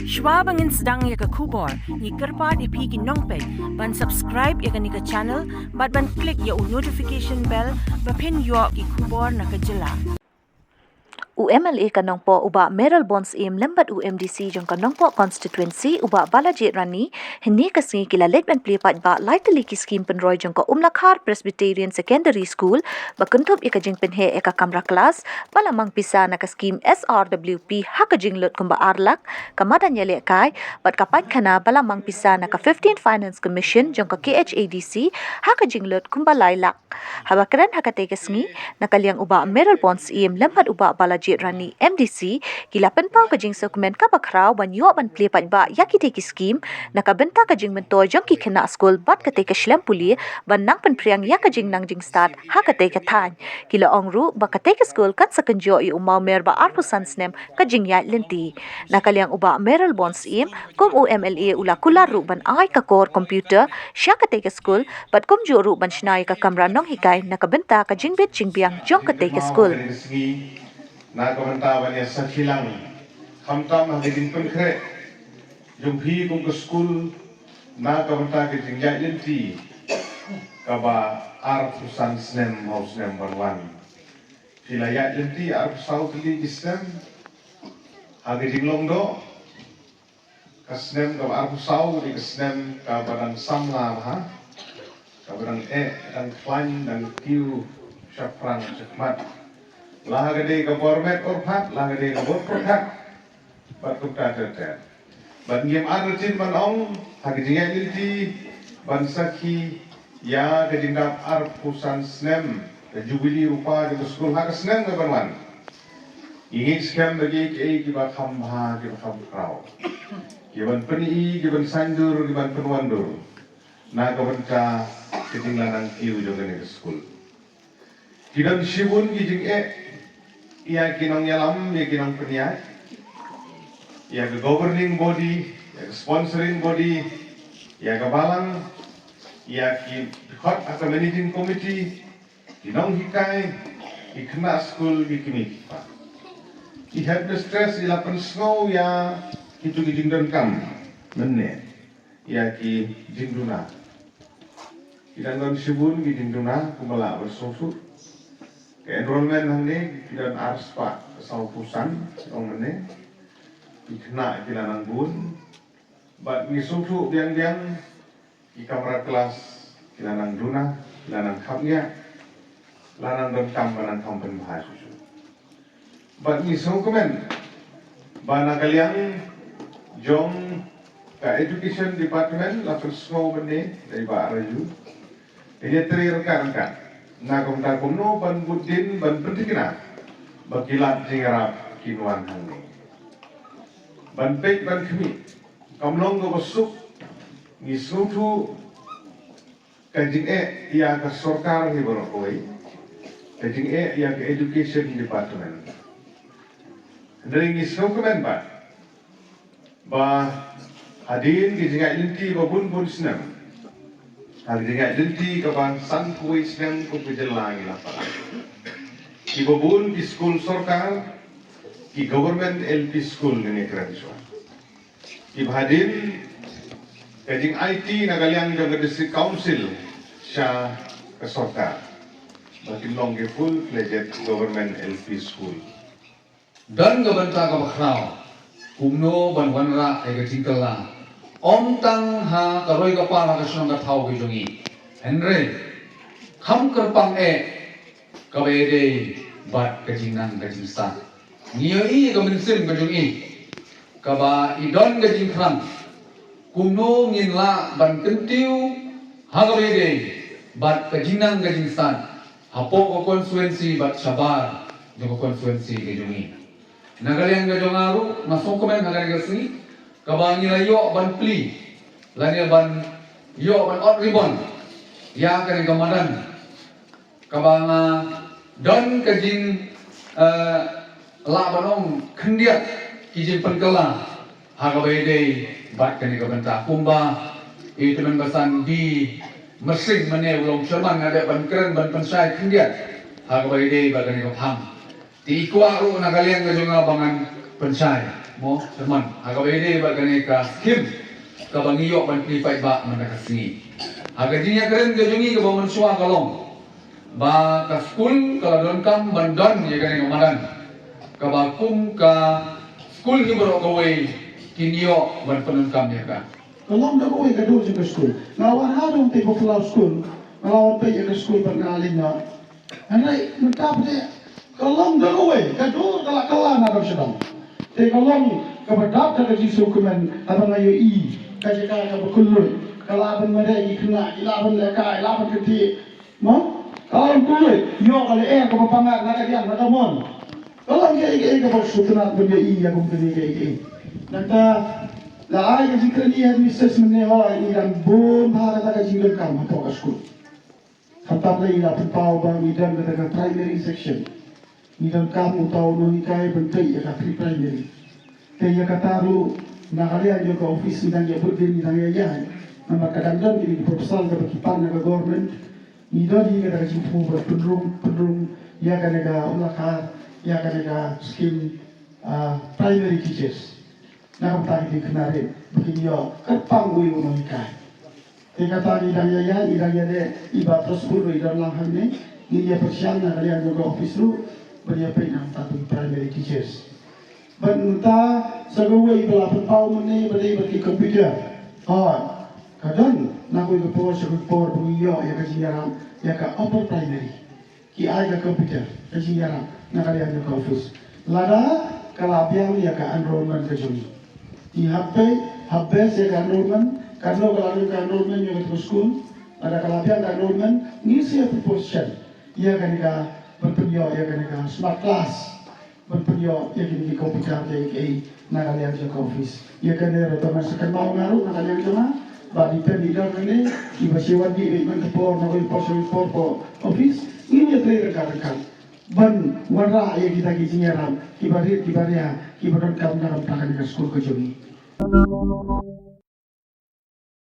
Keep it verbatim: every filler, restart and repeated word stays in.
Shwa ba ngin sdang ïa ka khubor, ngi kyrpad ïa phi ki nongpeit ban subscribe ïa kane ka channel bad ban click ïa u notification bell ba phin ïoh ki khubor na ka jylla. U M L A ka Nongpoh u Bah Mayralborn Syiem lem bad u M D C jong ka Nongpoh constituency u Bah Balajied Ranee hynne ka sngi ki la leit ban plie paidbah lai tylli ki skhim pynroi jong ka Umlakhar Presbyterian Secondary School ba kynthup ïa ka jingpynheh ïa ka kamra klas, ba la mang pisa na ka skhim S R W P ha ka jinglut kumba ar lak, ka madan ïalehkai bad ka painkhana ba la mang pisa na ka fifteen Finance Commission jong ka K H A D C ha ka jinglut kumba lai lak. Haba kren ha katei ka sngi, na ka liang u Bah Mayralborn Syiem lem bad u Bah Balajied Ranee M D C ki la pynpaw ka jingsngewkmen kaba khraw ban ïoh ban plie paidbah ïa kitei ki skhim na ka bynta ka jingmyntoi jong ki khynnah skul bad katei ka shlem pule ban nang pynphriang ïa ka jingnang jingstad ha katei ka thaiñ. Ki la ong ruh ba katei ka skul kan sa kynjoh ïa u mawmer ba arphew san snem ka jingïaid lynti. Na ka liang u Bah Mayralborn Syiem kum u M L A u la kular ruh ban ai ka kor computer sha katei ka skul bad kumjuh ruh ban shna ïa ka kamra nonghikai na ka bynta ka jingbit jingbiang jong katei ka skul. Na ka bynta ban ïa sakhi lang khamtam ha ka jingpynkhreh jong phi kum ka skul na ka bynta ka jingïaid lynti kaba arphew san snem ha u snem ban wan. Phi la ïaid lynti arphew saw tylli ki snem ha ka jinglong doh. Ka snem kaba arphew saw ka dei ka snem kaba dang samla bha, kaba dang eh, dang khlaiñ, dang kiew shaphrang shakhmat. La ha ka dei ka bor met bor phad, la ha ka dei ka bor pyrkhat bad kumta ter ter. Bad ngim artatien ban ong ha ka jingïaid lynti ban sakhi ïa ka jingdap arphew san snem ka jubili rupa jong ka skul ha ka snem ka ban wan. Ngi ngeit skhem ba kiei kiei kiba kham bha kiba kham khraw, kiban pyni, kiban saindur, kiban pynwandur na ka bynta ka jinglanang kiew jong kane ka skul. Ki don shibun ki jingeh ïa ki nongïalam, ïa ki nongpynïaid, ïa ka governing body, ïa ka sponsoring body, ïa ka balang, ïa ki khot ha ka managing committee, ki nonghikai, ki khynnah skul, ki kmie ki kpa. Ki headmistress i la pynsngew ïa kito ki jingdonkam mynne, ïa ki jingduna. Ki dang don shibun ki jingduna kumba lah ban sngewthuh. Ka enrollment hangne ki don ar spah sawphew san, ong mynne. Ki khynnah ki la nang bun. Bad ngi sngewthuh biang biang ki kamra klas ki la nang duna, ki la nang khapngiah, la nang donkam ba nang kham pynbha shuh shuh. Bad ngi sngewkmen ba na ka liang jong ka Education Department la pynsngew mynne da i Bah Raju, ïa trei ryngkat ryngkat na ka bynta kumno ban bud din ban pynthikna ba ki lad jingïarap kin wan hangne. Ban peit ban khmih kam long kaba suk, ngi sngewthuh ka jingeh ïa ka sorkar hi baroh kawei, ka jingeh ïa ka Education Department. Hynrei ngi sngewkmen bha ba hadien ki jingïaid lynti ba bun bun snem, ha ki jingïaid lynti kaba sanphew wei snem kum ka jylla ngi la palat, kiba bun ki skul sorkar, ki government L P school ngi kren shuwa, kiba hadien ka jingaiti na ka liang jong ka District Council sha ka sorkar ba kin long ki full fledged government L P school. Don ka bynta kaba khraw kumno ban wanrah ïa ka jingkylla, ym tang ha ka roi ka par ha ka shnong ka thaw ka jong ngi, hynrei kham kyrpang eh kaba ïadei bad ka jingnang ka jingstad. Ngi ïohi ka mynsiem ka jong i kaba i don ka jingthrang kumno ngin lah ban kyntiew ha kaba ïadei bad ka jingnang ka jingstad hapoh ka constituency bad shabar jong ka constituency ka jong i. Na ka liang ka jong nga ruh nga sngewkmen ha kane ka sngi kaba ngi la ïoh ban plie lane ban ïoh ban ot ribbon ïa kane ka madan kaba nga don ka jing, eh, lah ban ong khyndiat ki jingpynkylla ha kaba ïadei bad kane ka bynta kumba i tymmen basan Di Mynsiem mynne u long chairman, nga dei ban kren ban pynshai khyndiat ha kaba ïadei bad kane ka phang. Te i kwah ruh na ka liang ka jong nga ba ngan pynshai. Mo, teman, ha kaba ïadei bad kane ka skim kaba ngi ïoh ban plie paidbah mynta ka sngi. Ha ka jingïakren ka jong ngi kaba mynshuwa ka long ba ka skul ka la donkam ban don ïa kane ka madan kaba kum ka skul hi baroh kawei kin ïoh ban pyndonkam ïa ka. Ka long da kawei ka dur jong ka skul. Nga wan ha dong te ba phyllaw skul. Nga la wan peit ïa ka skul bad nga la leit noh. Hynrei mynta pat ka long da kawei ka dur ka la kylla na dong sha dong. Te ka long kaba dap da ka jingsngewkmen haba nga ïohi ka jaka kaba kylluid. Ka lah ban mareh ïa ki khynnah, ki lah ban lehkai, lah ban kynthih. Mo? Ka long kylluid, ïoh ka lyer kaba pyngat na ka diang na ka mon. Ka long kaei kaei kaba sngewtynnat ban ïohi ïa kum kane kaei kaei. Nangta la ai ka jingkren ïa headmistress mynne, hooid, ngi dang bun bha kata ka jingdonkam hapoh ka skul. Khamtam lei la pynpaw ba ngi don kata ka primary section. Ngi donkam uta u nonghikai ban peit ïa ka pre-primary. Te ïa kata ruh na ka liang jong ka office ngi dang ïa bud dien, ngi dang ïa ïaid. Namar ka dang don kine ki proposal kaba ki pan na ka government. Ngi don hi kata ka jingthmu ba pynrung pynrung ïa kane ka, um, la ka, ïa kane ka skim, ah, primary teachers. Na ka bynta ki khynnah rit ba kin ïoh kyrpang uwei u nonghikai. Te kata ngi dang ïa ïaid, ngi dang ïa leh, i Bah Prosper ruh i don lang hangne. Ngi ïa pyrshang na ka liang jong ka office ruh ban ïa peit na ka bynta ki primary teachers. Bad mynta sa kawei ba la pynpaw mynne ba dei bad ki computer. Hooid, ka don na kawei ka por sha kawei ka por ba ngi ïoh ïa ka jingïarap ïa ka upper primary. Ki ai ka computer ka jingïarap na ka liang jong ka office. Lada ka la biang ïa ka enrollment ka jong ngi. Ngi hap peit, hap best ïa ka enrollment, katno ka la don ka enrollment ïa kata ka skul. Lada ka la biang ka enrollment, ngin sa ïa proposition ïa kane ka, ban pynïoh ïa kane ka smart class. Ban pynïoh ïa kine ki computer kaei kaei na ka liang jong ka office. Ïa kane ruh tang ban sa kynmaw nga ruh na ka liang jong nga. Ba dei pyndonkam ïa kane, kiba shu wan dih beit man ka por na kawei por sha kawei por hapoh office. Ngin ïa trei ryngkat ryngkat ban wanrah ïa kita ki jingïarap kiba rit kiba ria kiba donkam na ka bynta kane ka skul ka jong ngi.